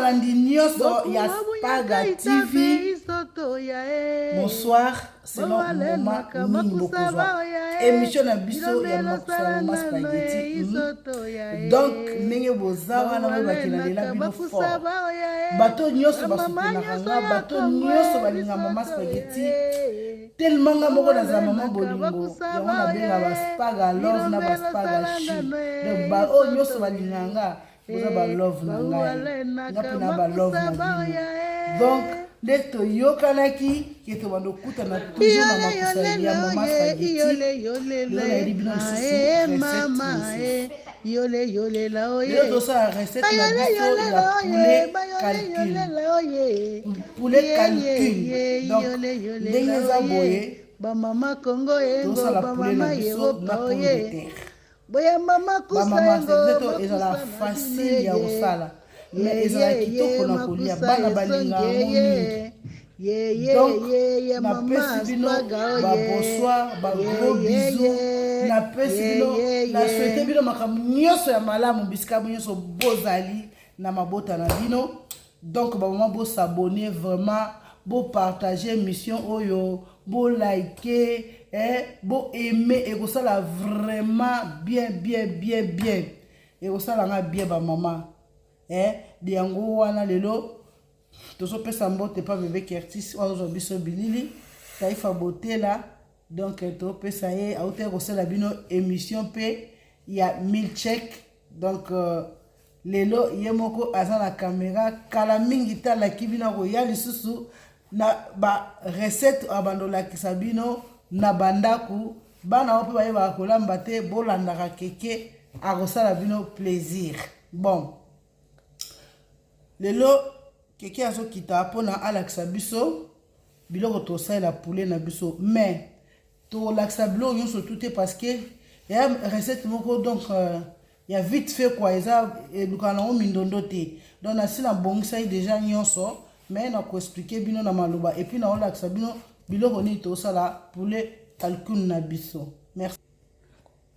Balandi nyonso ya Spaga TV, bonsoir. Selon moment nini bokozwa émission na biso ya Makusa Mama Spaghetti. Donc ndenge boza wana, boyebaki nalela bino fort. Bato nyonso basoutenaka nga, bato nyonso balinga Mama Spaghetti, tellement nga moko nazala mama bolingo. Yango nabenga baspaga love na baspaga chi. Donc baoyo nyonso balinga nga, boza balove na ngai, nga mpe na balove na bino. Donc nde toyokanaki ke tobanda okutana toujours na Makusa ya Mama Spaghetti. Lelo nayeli bino lisusu recette mosusu. Lelo tosala recette na biso ya poulet calcul, poulet calcul. Donc ndenge eza boye, bamama Kongo yengo, tosala poulet na bamama biso na Yeropa pomme de oye terre. Boya mama kusa. Bamama, Yengo recette ezala facile ya kosala, mais ezala kitoko na kolia. Bana balinga yango mingi. Donc napesi bino babonsoir, bagros bisous. Napesi bino, nasouhaite bino makambo nyonso ya malamu bisika nyonso bozali na mabota na bino. Donc bamama, bos'abonner vraiment, bopartage émission oyo, bolike, eh, boaime. Ekosala vraiment bien, bien, bien, bien. Ekosala nga bien, bamama, eh, yango wana lelo tozopesa mbote pa bebe Kertis oyo azozwa biso bilili, Taifa Botela. Donc topesa ye, autaki kosala bino émission mpe ya milchek. Donc lelo ye moko aza na caméra. Kala mingi talaki bino, akoya lisusu na barecette abanda olakisa bino na bandako. Bana oyo mpe bayebaka kolamba te, bolandaka keke, akosala bino plaisir. Bon, lelo keke azokita mpona alakisa biso biloko tosalela poulet na biso. Mais tokolakisa biloko nyonso tu te, parce que ya recette moko donc ya vite fait quoi, eza elukaka nango mindondo te. Donc nasi nabongisaki déjà nyonso, mais nakoexpliquer bino na maloba et puis naolakisa bino biloko nini tosala poulet calcul na biso. Merci,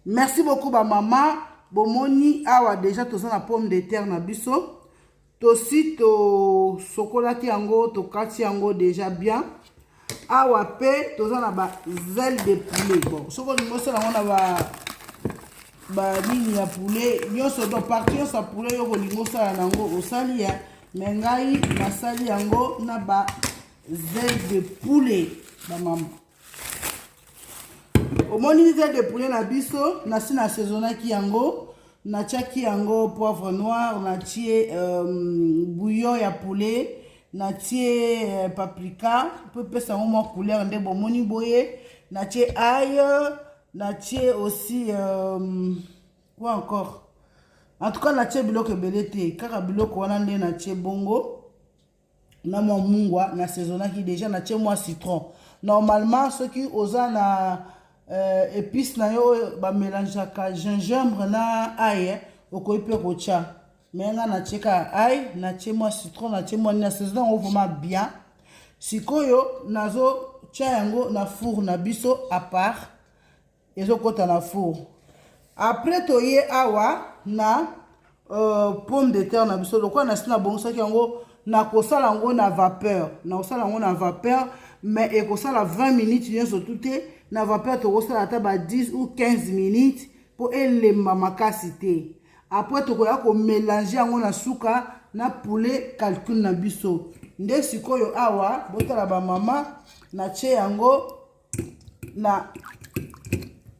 merci beaucoup, bamama. Bomoni awa déjà toza na pomme de terre na biso. Tosi tosokolaki yango, tokati yango déjà bien. Awa mpe toza na ba aile de poulet. Bon, soki olingi osala yango na ba banini ya poulet nyonso, donc partie nyonso ya poulet yo kolingi osala nango, osali ya. Mais ngai nasali yango na ba aile de poulet. Bamama, omoni aile de poulet na biso, nasi na assaisonnaki yango, natiaki yango poivre noir, natie bouillon ya poulet, natie paprika mpo epesa yango mwa couleur. Nde bomoni boye, natie ail, natie aussi quoi encore? En tout cas natie biloko ebele te, kaka biloko wana nde natie bongo na mwa mungwa na assaisonnaki déjà, natie mwa citron. Normalement soki oza na épice na yo oyo bamélangeaka gingembre na ail, okoki mpe kotya. Mais nga natie kaka ail, natie mwa citron, natie mwa nini, assaisonne yango vraiment bien. Sikoyo nazotia yango na four na biso à part, ezokɔta na four. Après toye awa na pomme de terre na biso. Lokola nasi nabongisaki yango, nakosala yango na vapeur, nakosala yango na vapeur, mais ekosala 20 minutes nyonso tu te na vapeur. Tokosala ata ba 10 ou 15 minutes mpo elemba makasi te. Après tokoya komélanger yango na suka na poulet calcul na biso. Nde sikoyo awa botala, bamama, natie yango na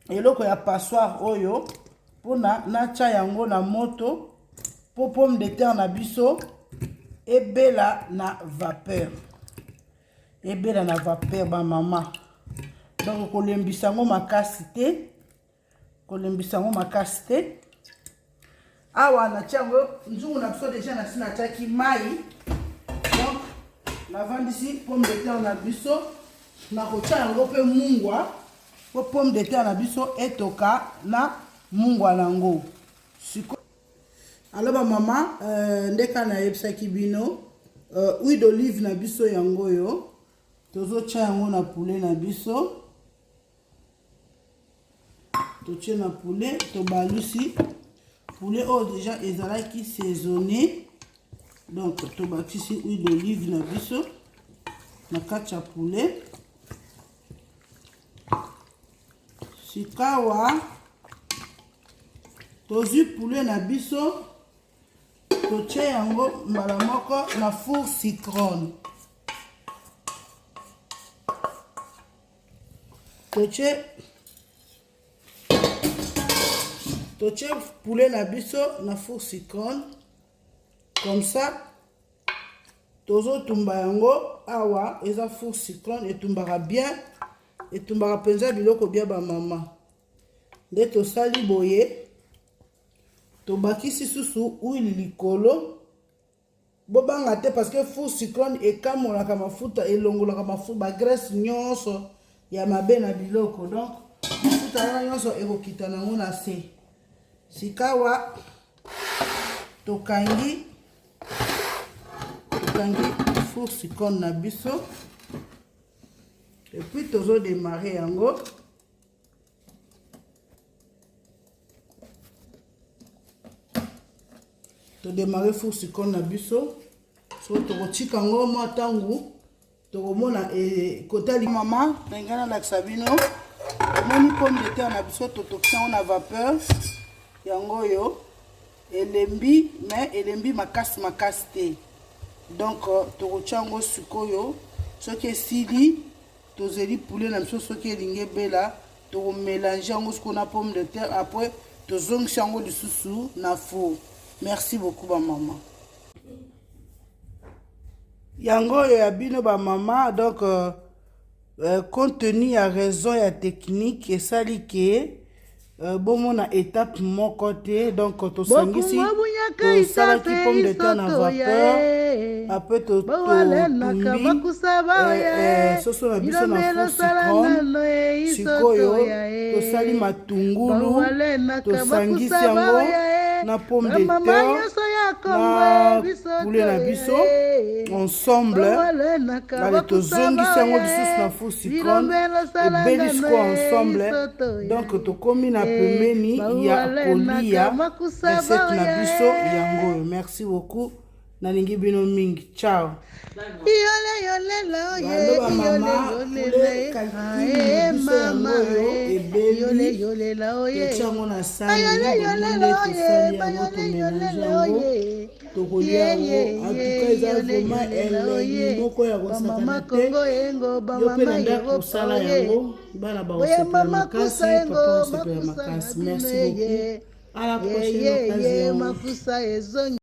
eloko ya passoire oyo mpona natya yango na moto mpo pomme de terre na biso ebela na vapeur, ebela na vapeur, bamama. Donc kolembisa yango makasi te, kolembisa yango makasi te. Awa natia yango nzungu na biso déjà, nasi natiaki mai. Donc navandisi pomme de terre na biso, nakotia yango mpe mungwa mpo pomme de terre na biso etoka na mungwa nango. Siko alors, bamama, nde kaka nayebisaki bino, huile d'olive na biso yango oyo, tozotia yango na poulet na biso. Totie na poulet, tobalusi poulet oyo déjà ezalaki saisonné. Donc tobakisi huile d'olive na biso na kati ya poulet. Sikawa tozwi poulet na biso, totie yango mbala moko na four citron. Totie poulet na biso na four citron comme ça, tozotumba yango. Awa eza four cyclone, etumbaka bien, etumbaka mpenza biloko bia bamama. Nde tosali boye, tobakisi susu huile likolo. Bobanga te, parce que four cyclone ekamolaka mafuta, elongolaka mafuta, bagraisse nyonso ya mabe na biloko. Donc mafuta wana nyonso ekokita nango na se. Sikawa tokangi four cyclone na biso et puis tozodémarrer yango. Todémarrer four cyclone na biso. So tokotika yango mwa ntango, tokomona kotali. Mama na ngai, nalakisa bino. Omoni pomme de terre na biso, totokisi yango na vapeur. Yango oyo elembi, mais elembi makasi makasi te. Donc tokotia yango sikoyo. Soki esili, tozeli poulet na biso. Soki elingi ebela, tokomélanger yango sikoyo na pomme de terre. Après tozongisi yango lisusu na four. Merci beaucoup bamama. Yango oyo ya bino bamama. Donc compte tenu ya raison ya technique, esali ke bomona étape moko te. Donc tosangisi, tosalaki pomme de terre na vapeur, après totumbi soso na biso na four cyclone. Sikoyo tosali matungulu, tosangisi yango na pomme de terre na poulet na biso ensemble. Ale, tozongisi yango lisusu na four cyclone, ebeli sikoyo ensemble. Donc tokomi na pembeni ya kolia. Recette na biso yango oyo. Merci beaucoup, nalingi bino mingi. Ciao. Balo bamama, poulet kalkini biso yango oyo ebeli. Totia yango na sani nde tosali yango, tomélanger yango, tokolia yango. En tout cas eza vraiment elengi moko ya kosakana te. Yo mpe na ndako osala yango, bana bakosepela makasi, papa kosepela makasi. Merci beaucoup, à la prochaine occasion.